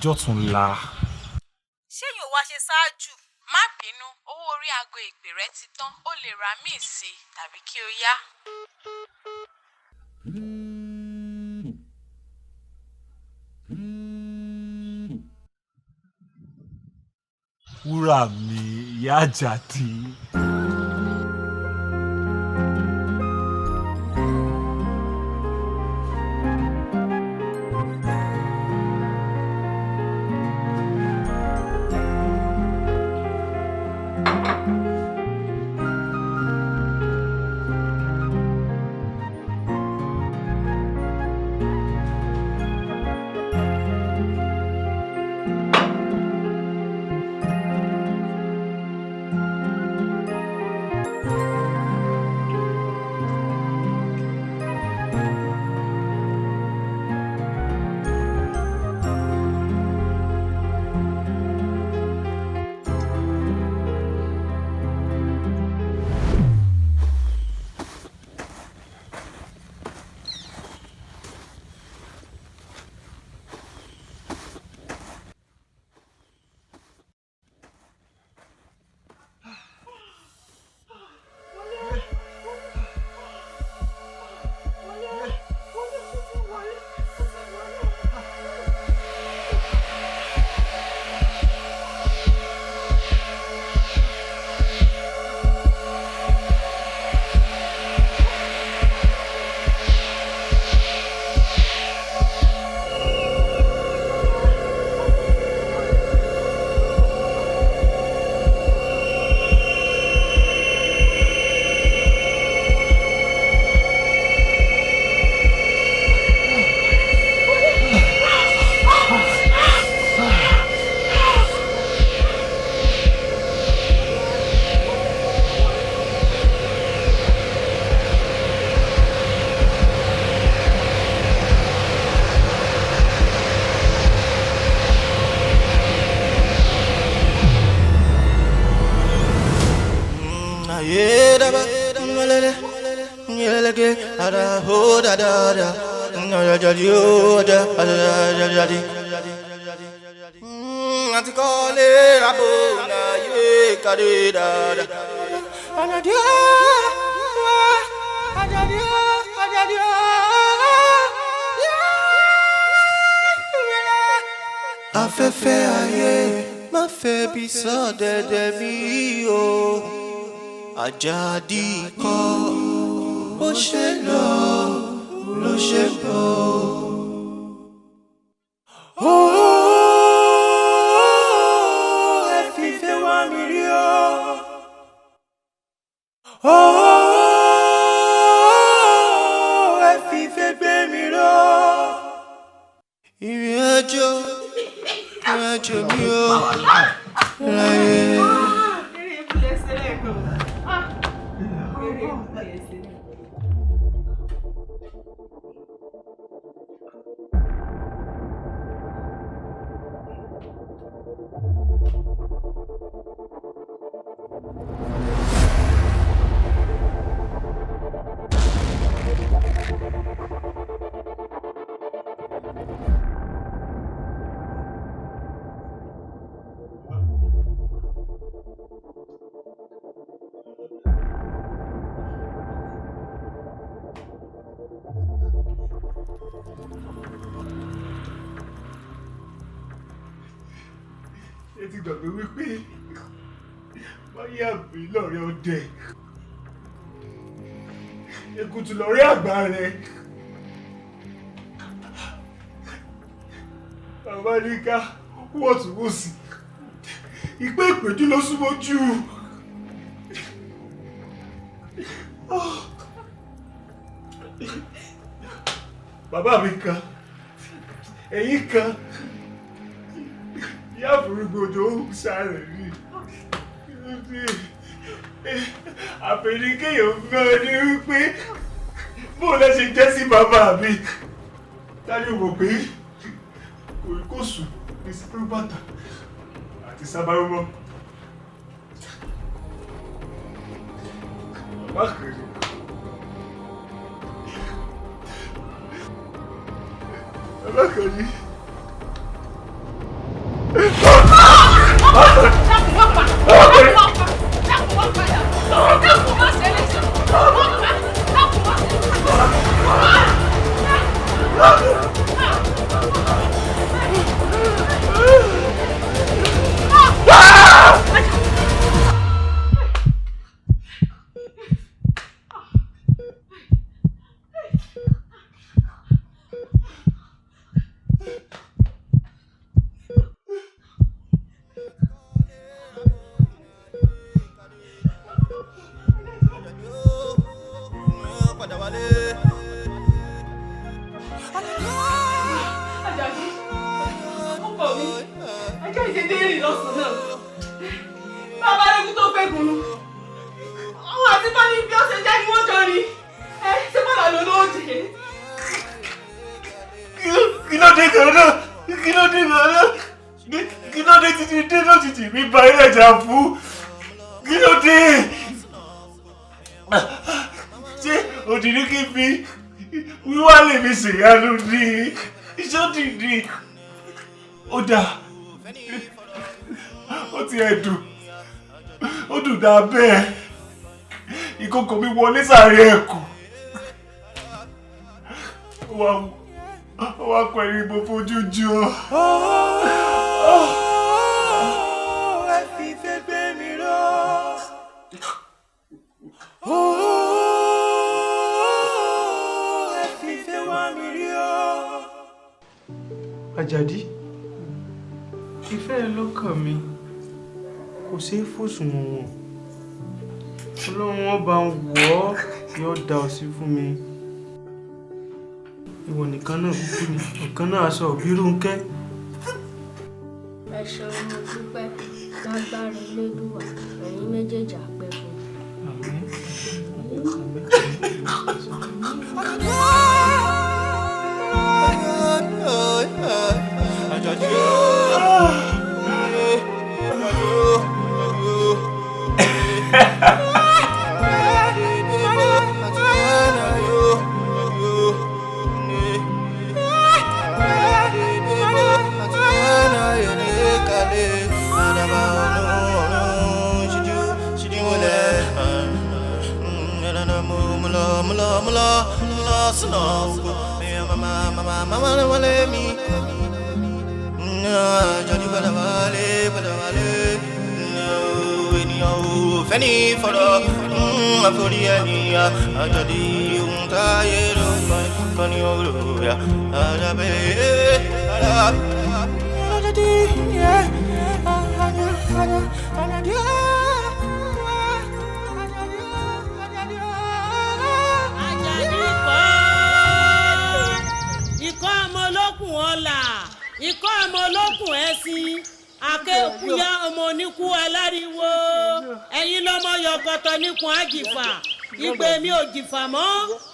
Jọ́tún la. Ṣé yóò wá ṣe ṣáájú? Má bínú, owó orí aago ìpè rẹ ti tán, o lè rà míì sí i tàbí kí o yá. Wúrà mi, ìyá Àjàdí. Àti kọ́lé rabo náyé kàdé dáadáa. Àjàdí Àjàdí Àjàdí. Afẹ́fẹ́ ayé má fẹ́ bí sọ́dẹ̀dẹ̀ mi o. Àjàdí kọ́ bó ṣe lọ ló ṣe bọ̀. Ó ẹ fìfẹ́ wá mi rí o. Ó ẹ fìfẹ́ gbé mi ró. Ìrìn àjò ìrìn àjò mi ò láyé. Eré ìbúlẹ̀ sílẹ̀ kan. Eré ìbúlẹ̀ sílẹ̀. Ẹ ti gbàgbé wípé báyà mi lọ́rẹ́ ọdẹ èkútù lọ́rẹ́ àgbà rẹ̀ bàbá ní ká wọ̀túnwòsì ìpé ìpéjú ló súnmọ́ jù. Bàbá mi kan ẹ̀yìn kan ìyá àforígbòjò ń sáré rí àfẹ̀rí kéèyàn mọ́ ní wípé bó lẹ ṣe jẹ́ sí bàbá mi táyọ̀ mọ̀ pé kò sùn ní sípúrúbàtà àti sábàrúmọ́ bàbá kiri. Bàbá kiri. Dákun wá pa! Dákun wá pa! Dákun wá padà! Dákun má ṣe léṣe! Wọ́n pa! Dákun wá! Padà wálé. Àjàdí, ọkọ mi, ẹjọ́ ìdédé rìn lọ́sàn-án náà. Bàbá Adégún tó gbẹ̀gùn nu. Àwọn àti bá ní bí ó ṣe jẹ́ ni wọ́n jọ rí. Ẹ ṣé bọ́lá ló ló jẹ́? Kí ló dé gan-an? Kí ló dé gan-an? Kí ló dé títí dé lójijì mi ba ilé ìjà fún? Kí ló dé? Ṣé òdìrí kí n fi wíwá lè mi ṣèyanu ní? Ṣé òdìrí? Ó dáa. Ó ti ẹ̀ dùn. Ó dùn dáa bẹ́ẹ̀. Ìkòkò mi wọlé sáré ẹ̀kú. Ó wá pẹ̀lú ìbò fojú jù ọ́. Ẹ fìfẹ́ gbé mi ró. Ẹ fìfẹ́ wá mi rí o. Àjàdí, ìfẹ́ ẹ lọ́kàn mi kò ṣeé fòṣùwọ̀n wọ̀n. Ọlọ́run ọba ń wọ̀ ọ́ yóò dá ọ sí fún mi. Ìwọ nìkan náà kúkú ni ọ̀kan náà aṣọ òbí Rónkẹ́. Ẹ ṣeun, mo dúpẹ́. Lágbára Elédùwà, ẹ̀yin méjèèjì á pẹ́ fún mi. Àmín. Àjàdí o. Mo lọ mo lọ mo lọ sọ́nà oko. Màmá wọlé mi. Àjàdí padà wálé padà wálé. Ènìyàn ò fẹ́ ní fọ̀rọ̀ àforí ènìyàn. Àjàdí ohun táyé ló kọ́ ní òrò yá. Àjàbẹ́ àjàdí àjàdí. Àjàdí kọ́ ikọ́ ọmọ olókùn ọ̀la, ikọ́ ọmọ olókùn ẹ̀sìn, akéèkúyà ọmọ oníkú aláriwo, ẹ̀yin lọ́mọ yọkọtọ níkùn àjìfà, ìgbé mi ò jìfà mọ́,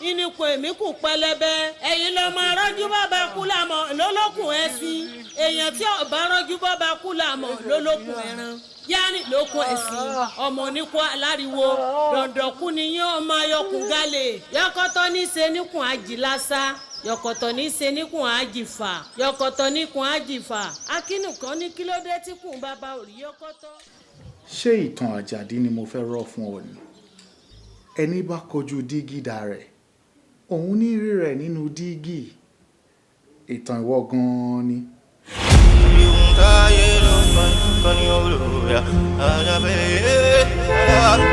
ìníkùn èmi kù pẹlẹbẹ, ẹ̀yin lọ́mọ arọ́jú bàbá kú làmọ́ lólókùn ẹ̀sìn, èèyàn tí ọba rọ́jú bàbá kú làmọ́ lólókùn ẹran yáni lókun ẹ̀sìn, ọmọ oníkú aláriwo, dọ̀dọ̀kú ni yín ọmọ ayọkùn gálẹ̀, yọkọtọ ní í ṣe níkùn àjìlásá, yọkọtọ ní í ṣe níkùn àjìfà, yọkọtọ níkùn àjìfà, akínùkan ní kílódé tí kùn bàbá ò rí yọkọtọ. Ṣé ìtàn Àjàdí ni mo fẹ́ rọ́ fún ọ ni? Ẹni bá kojú dígí dà rẹ̀, òun ní rí rẹ̀ nínú dígí. Ìtàn ìwọ gan-an ni. Ohun táyé ló kọ́ ní òrò yá. Àjàbẹ́ àjàdí.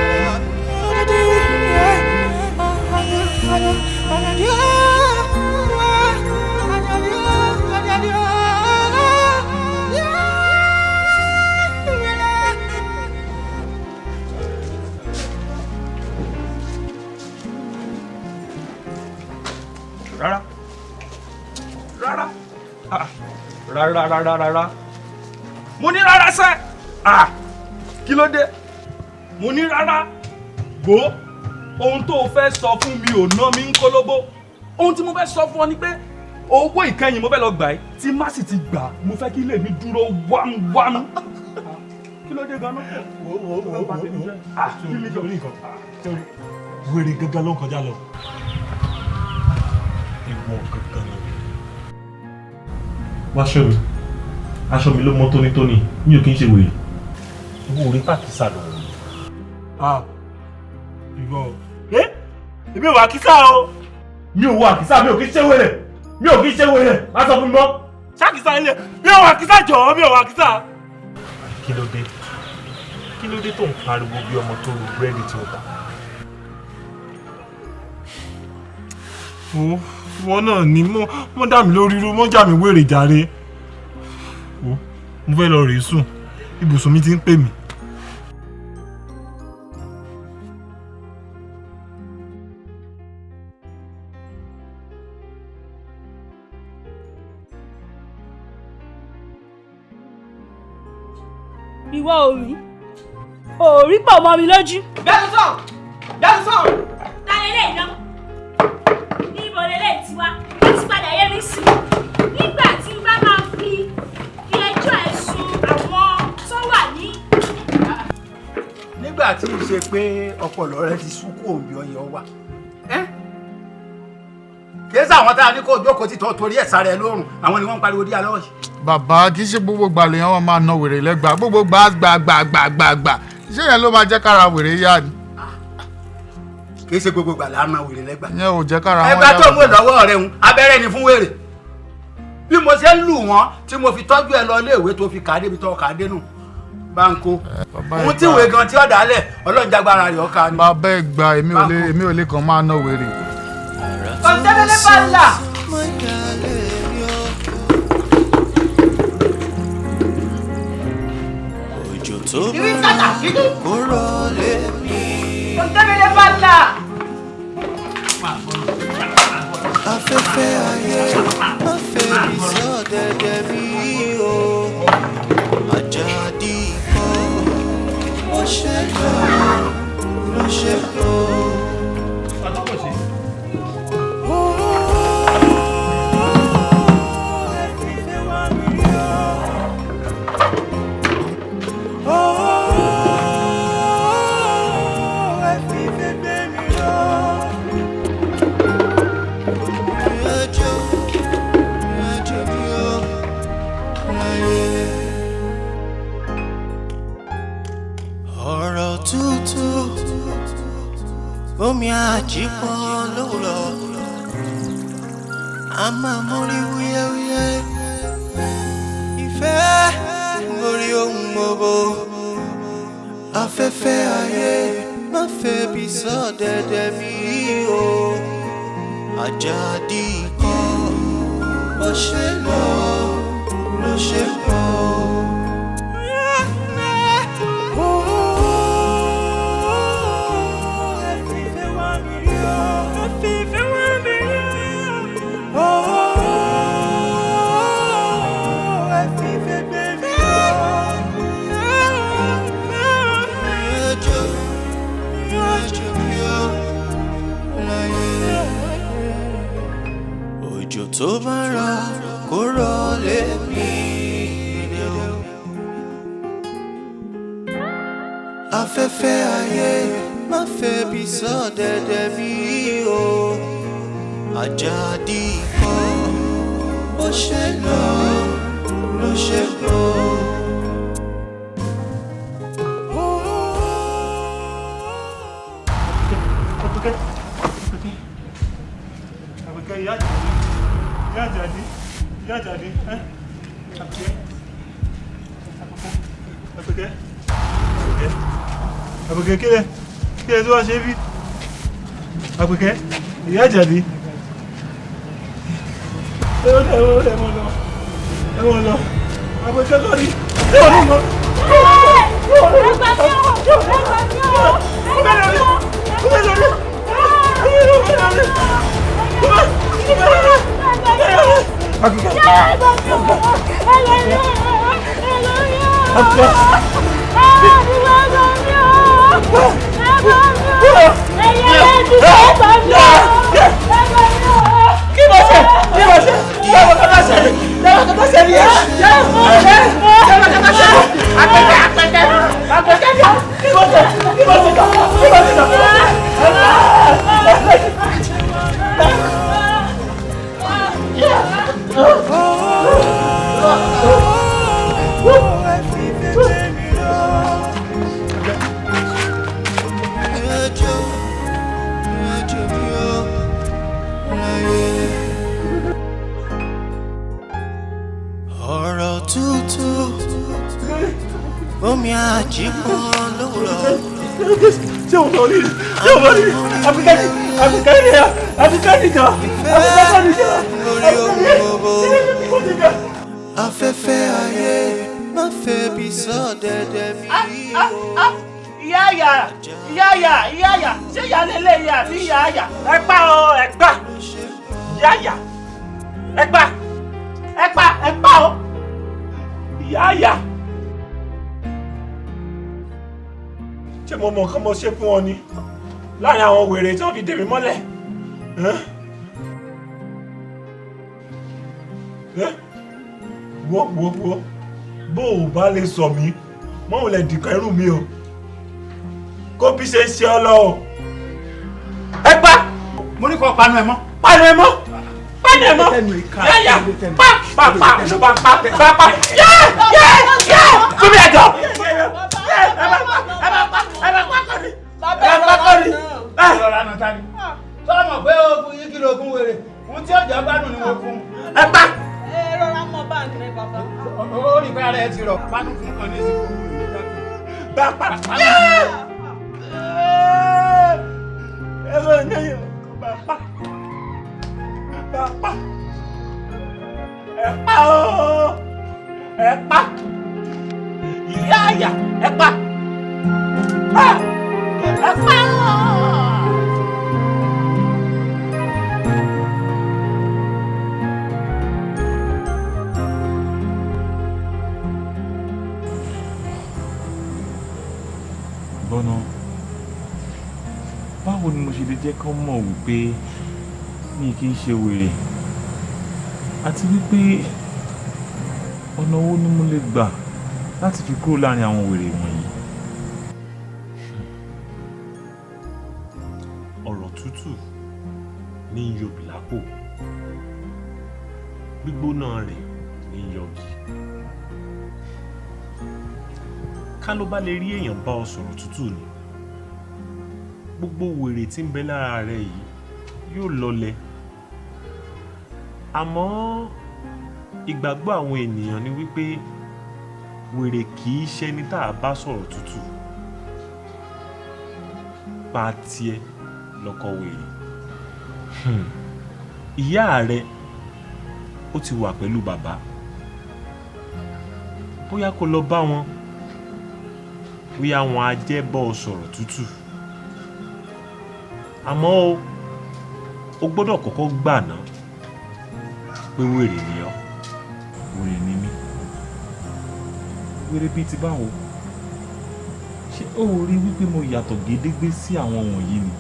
Rárá rárá, ah, rárá rárá rárá, mo ní rárá sẹ́. Ah, kí ló dé? Mo ní rárá. Gbó ohun tó o fẹ́ sọ fún mi ò ná mi ń kólóbó. Ohun tí mo fẹ́ sọ fún ọ ni pé owó ìkẹyìn mo fẹ́ lọ gbà ẹ́, tí má sì ti gbà, mo fẹ́ kí ilé mi dúró wámúwámú. Kí ló dé gan-an? Wo wo wo wo wo. Ah, kí ni Orí nǹkan wèrè gangan ló ń kọjá lọ. Ìwọ gangan ni. Wá aṣọ mi, aṣọ mi ló mọ́ tónítóní, mi ò kí ń ṣe wèrè. Owó orí pàkísà lọ. Ah, ìwọ o. Ẹ èmi ò wà kísà o. Mi ò wọ àkísà, mi ò kí ń ṣe wèrè, mi ò kí ń ṣe wèrè, má sọ fún mi mọ́. Ṣákìsà ilé mi ò wà kísà jọ̀ọ́, mi ò wà kísà. Kí ló dé? Kí ló dé tó ń pariwo bí ọmọ tó ru búrẹ́dì tí ó ta? Wo ìwọ náà ni mọ́ dà mí lórí irú, mọ́ jà mí wèrè jàre. Wo mo fẹ́ lọ rèé sùn, ibùsùn mi ti ń pè mí. Ìwọ ò rí ò rí pọ̀ mọ́ mi lójú. Bẹ́ẹ̀ni sàn, bẹ́ẹ̀ni sàn. Ta lélẹ̀ iná? Níbo lélẹ̀ tiwa? Ó ti padà yé mi sí. Nígbà tí n bá máa fi ẹjọ́ ẹ̀ sun àwọn tó wà ní. Nígbà tí ó ṣe pé ọpọlọ rẹ ti sún kó òbí ọyẹ wà, kìí sáwọn tá a ní kó jókòó títọ́ torí ẹ̀ sára ẹ lórùn, àwọn ni wọ́n ń pariwo díà lọ́wọ́ yìí. Bàbá, kì í ṣe gbogbo gbà lèèyàn wọn máa na wèrè lẹ́gbàá, gbogbo gbà gbà gbà gbà gbà gbà, ṣé yẹn ló máa jẹ́ kára wèrè yá ni? Kì í ṣe gbogbo gbà là ń na wèrè lẹ́gbàá. Ìyẹn ò jẹ́ kára wọn yá. Ẹgbẹ́ tó ń wò lọ́wọ́ rẹ̀ ń abẹ́rẹ́ ni fún wèrè. Bí mo ṣe ń lù wọ́n tí mo fi tọ́jú ẹ lọ iléèwé tó fi kà á débi tó kà á dénú báńkó. Ohun tí ìwé gan tí ọ̀dà lẹ̀ ọlọ́njàgbára rẹ̀ ọ̀ka ni. Bàbá ẹ gbà, èmi ò lè kàn máa na wèrè. Kọ̀ǹtẹ́lẹ́lẹ́ bá là. Òjò tó Ìrí sàtà kíkú. kó rọlé mi. Kọ̀ǹtẹ́lẹ́lẹ́ bá là. Afẹ́fẹ́ ayé má fẹ́ mi sọ́dẹ̀dẹ̀ mi o. Àjàdí kọ́ ó ṣe lọ ló ṣe lọ. àjípọn lówùrọ̀ a máa mórí wúyẹ́wúyẹ́. Ìfẹ́ mórí ohun gbogbo. Afẹ́fẹ́ ayé má fẹ́ bí sọ́dẹ̀dẹ̀ mi o. Àjàdí kọ́ bó ṣe lọ ló ṣe bọ̀. Òjò tó bá rọ̀ kó rọ̀ lémi. Afẹ́fẹ́ ayé má fẹ́ bí sọ́dẹ̀dẹ̀ mi o. Àjàdí kọ́ bó ṣe lọ ló ṣe bọ̀. Àpèkẹ́, Àpèkẹ́, Àpèkẹ́, ìyá Àjàdí, ìyá Àjàdí, ìyá Àjàdí, ẹ́ Àpèkẹ́, Àpèkẹ́, Àpèkẹ́, Àpèkẹ́, kílẹ̀ tó wá ṣe bí? Àpèkẹ́, ìyá Àjàdí. Ẹ mọ̀ lọ, ẹ mọ̀ lọ, Àpèkẹ́ lórí, ẹ mọ̀ lọ. Ọ̀rọ̀ tútù omi àjípọn lówùrọ̀. Ṣé o lọ rí? Ṣé o lọ rí? Àpèkẹ́ Àpèkẹ́ ni Àpèkẹ́ nìjọ. Àpèkẹ́ nìjọ. Afẹ́fẹ́ ayé má fẹ́ bí sọ́dẹ̀dẹ̀ mi o. Ìyá àyà, ìyá àyà, ìyá àyà, ṣé ìyá lélẹ̀ ìyá àbí ìyá àyà? Ẹ pa o, ẹ pa. Ìyá àyà, ẹ pa, ẹ pa, ẹ pa o. Ìyá àyà. Ṣé mo mọ̀ nǹkan mo ṣe fún ọ ni? Láàárín àwọn wèrè tí wọ́n fi dè mí mọ́lẹ̀. Wo wo wo, bó o bá lè sọ mí, mọ́ ò lè dìkan irú mi o. Kó bí ṣe ń ṣe ọ lọ o. Ẹ pa! Mo ní kó panu ẹ mọ́. Panu ẹ mọ́! Panu ẹ mọ́! Yáyà! Pa! Pa! Pa! Pa! Pa! Pa! Pa! Yé! Yé! Yé! Fún mi ẹ̀jọ̀! Ẹ bá pa! Ẹ bá pa! Ẹ bá pa kọ́ ni! Ẹ bá pa kọ́ ni! Rọra nà ta ni. Sọ́mọ̀ pé ogun yìí kìlọ̀ ogun wèrè. Ohun tí ọjà gbádùn ni mo fún. Ẹ pa! Ẹ rọra mọ báńkì rẹ bàbá. Ó rí pé ara ẹ ti rọ̀. Panu fún kan ní ìsìnkú wèrè. Bá pa! Yé! Ẹ bá ní bá pa! Bá pa! Ẹ pa ooo! Ẹ pa! Ìyá àyà ẹ pa! Ẹ pa ooo! Gbọ́nà, báwo ni mo ṣe lè jẹ́ kán mọ̀ wípé mi kì í ṣe wèrè àti wípé ọ̀nà wo ni mo lè gbà láti fi kúrò láàrin àwọn wèrè wọ̀nyí? Ọ̀rọ̀ tútù ní í yọbì lápò, gbígbóná rẹ̀ ní í yọgi. Ká ló bá lè rí èèyàn bá ọ sọ̀rọ̀ tútù ni, Gbogbo wèrè tí ń bẹ lára rẹ yìí yóò lọlẹ̀. Àmọ́ ìgbàgbọ́ àwọn ènìyàn ni wípé wèrè kì í ṣẹni tá a bá sọ̀rọ̀ tútù. Pa tiẹ̀ lọ́kọ wèrè. Ìyá rẹ ó ti wà pẹ̀lú bàbá. Bóyá kó lọ bá wọn, bóyá wọn á jẹ́ bọ́ ọ sọ̀rọ̀ tútù. Àmọ́ o gbọ́dọ̀ kọ́kọ́ gbà ná pé wèrè ni ọ́. Wèrè ni mí. Wèrè bíi ti báwo? Ṣé o rí wípé mo yàtọ̀ gédégbé sí àwọn wọ̀nyí ni?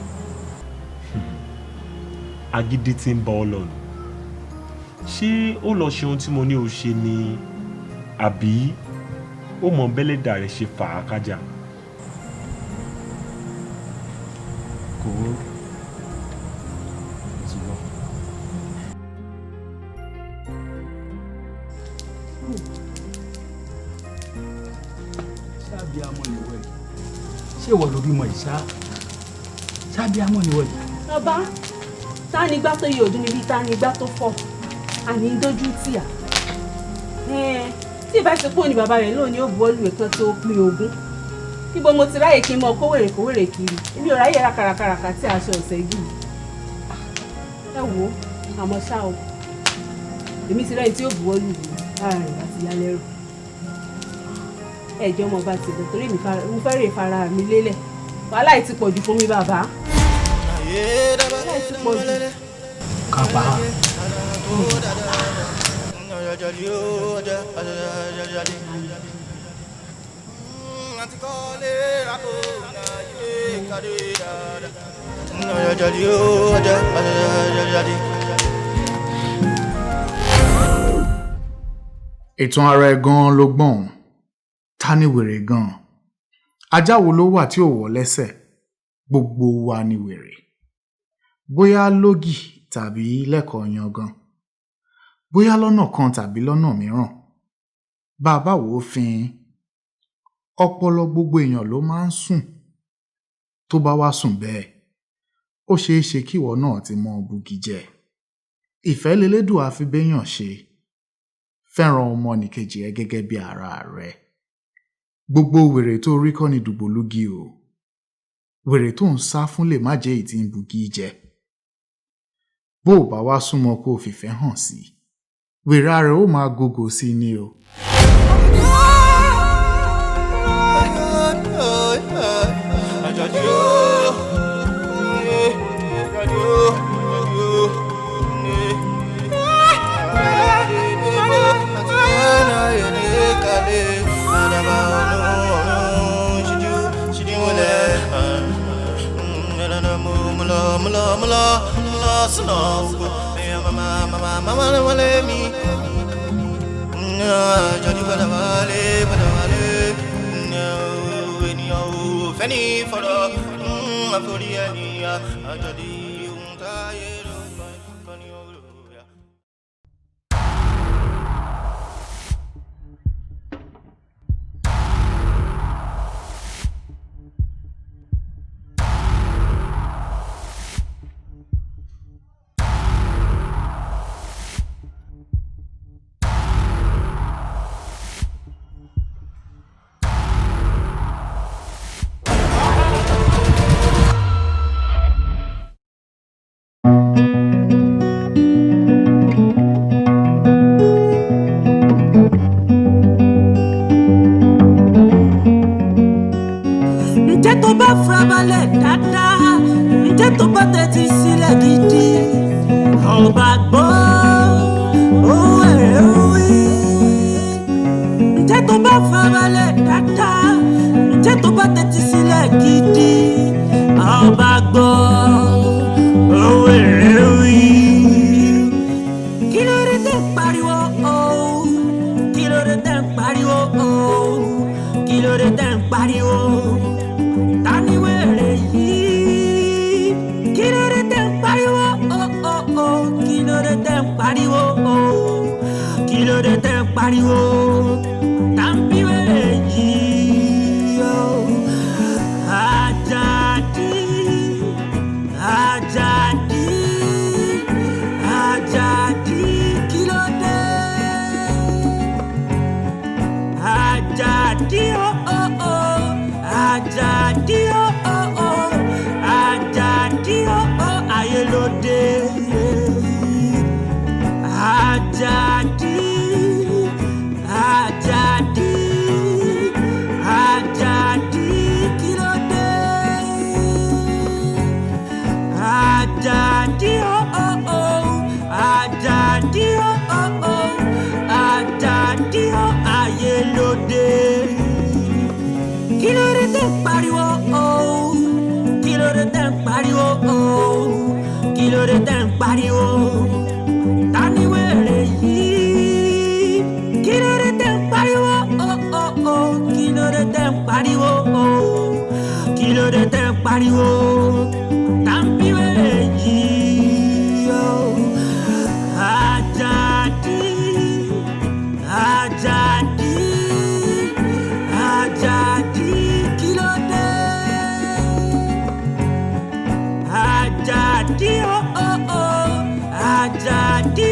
Agídí tí ń bá ọ lọ nù. Ṣé ó lọ ṣe ohun tí mo ní o ṣe ni, àbí ó mọ bẹ́lẹ́dà rẹ ṣe fà á kájà? Kò wó. Ti lọ. Sábì amọ̀ nìwọ̀ yìí. Ṣé ìwọ ló bímọ yìí ṣá? Sábì amọ̀ nìwọ̀ yìí. Bàbá, ta ni igbá tó yẹ òdún níbi, ta ni igbá tó fọ́? Àní dójú tì á. Tí ìbá ṣe pò ní bàbá rẹ̀ lónìí ó bu ọ́lù ẹ̀kan tó pín ogún. Níbo mo ti ráyè kí n mọ kówèrè kówèrè kiri? Èmi ò ráyè rákàràkàràkà tí aṣọ ọ̀sẹ̀ yìí. Ẹ wo, àmọ́ ṣá o. Èmi ti rẹ́ni tí ó bu ọ́lù mi lára rẹ̀ bá ti yá lẹ́rù. Ẹ jẹ́ ọmọ bá ti lọ torí mo fẹ́ rè fara mi lélẹ̀. Wàhálà yìí ti pọ̀jù fún mi bàbá. Wàhálà yìí ti pọ̀jù. Kàbá. Ìtàn ara ẹ gan-an ló gbọ́n òun. Ta ni wèrè gan-an? Ajá wo ló wà tí ò wọ́ lẹ́sẹ̀? Gbogbo wa ni wèrè. Bóyá lógì tàbí lẹ́kọ̀ọ́ yangan. Bóyá lọ́nà kan tàbí lọ́nà mìíràn. Bá a bá wò ó fin, ọpọlọ gbogbo èèyàn ló máa ń sùn. Tó bá wá sùn bẹ́ẹ̀, ó ṣeé ṣe kí ìwọ náà ti mọ bugi jẹ. Ìfẹ́ lelédùà fi béèyàn ṣe. Fẹ́ràn ọmọnìkejì ẹ gẹ́gẹ́ bí ara rẹ. Gbogbo wèrè tó rí kọ́ ni dùgbòlugi o. Wèrè tó ń sá fún lè má jẹ́ èyí tí ń bugi jẹ. Bó o bá wá súnmọ́ kó o fìfẹ́ hàn sí i, wèrè ara ẹ ó máa gògò sí i ni o. Ǹjẹ́ tó bá farabalẹ̀ dáadáa, ǹjẹ́ tó bá tẹ́tí sílẹ̀ gidi, ọba gbọ́ ohùn ẹ̀rẹ̀ wí. Ǹjẹ́ tó bá farabalẹ̀ dáadáa, ǹjẹ́ tó bá tẹ́tí sílẹ̀ gidi, ọba gbọ́ ohùn ẹ̀rẹ̀ wí. Kí ló dé tẹ́ ń pariwo ooo? Kí ló dé tẹ́ ń pariwo ooo? Kí ló dé tẹ́ ń pariwo? Ta ni wèrè yìí? Kí ló dé tẹ́ ń pariwo ooo? Kí ló dé tẹ́ ń pariwo ooo? Kí ló dé tẹ́ ń pariwo? Ta ń bí wèrè yìí ooo? Àjàdí. ló dé? Àjàdí, Àjàdí, Àjàdí, kí ló dé? Àjàdí oh oh oh, Àjàdí oh oh oh, Àjàdí oh, ayé ló dé. Kí ló dé tẹ́ ń pariwo oh? Kí ló dé tẹ́ ń pariwo oh? Kí ló dé tẹ́ ń pariwo? Ta ni wèrè yìí? Kí ló dé tẹ́ ń pariwo oh oh oh? Kí ló dé tẹ́ ń pariwo oh? Kí ló dé tẹ́ ń pariwo? Ta ń bí wèrè yìí oh? Àjàdí, Àjàdí, Àjàdí, kí ló dé? Àjàdí oh oh oh, Àjàdí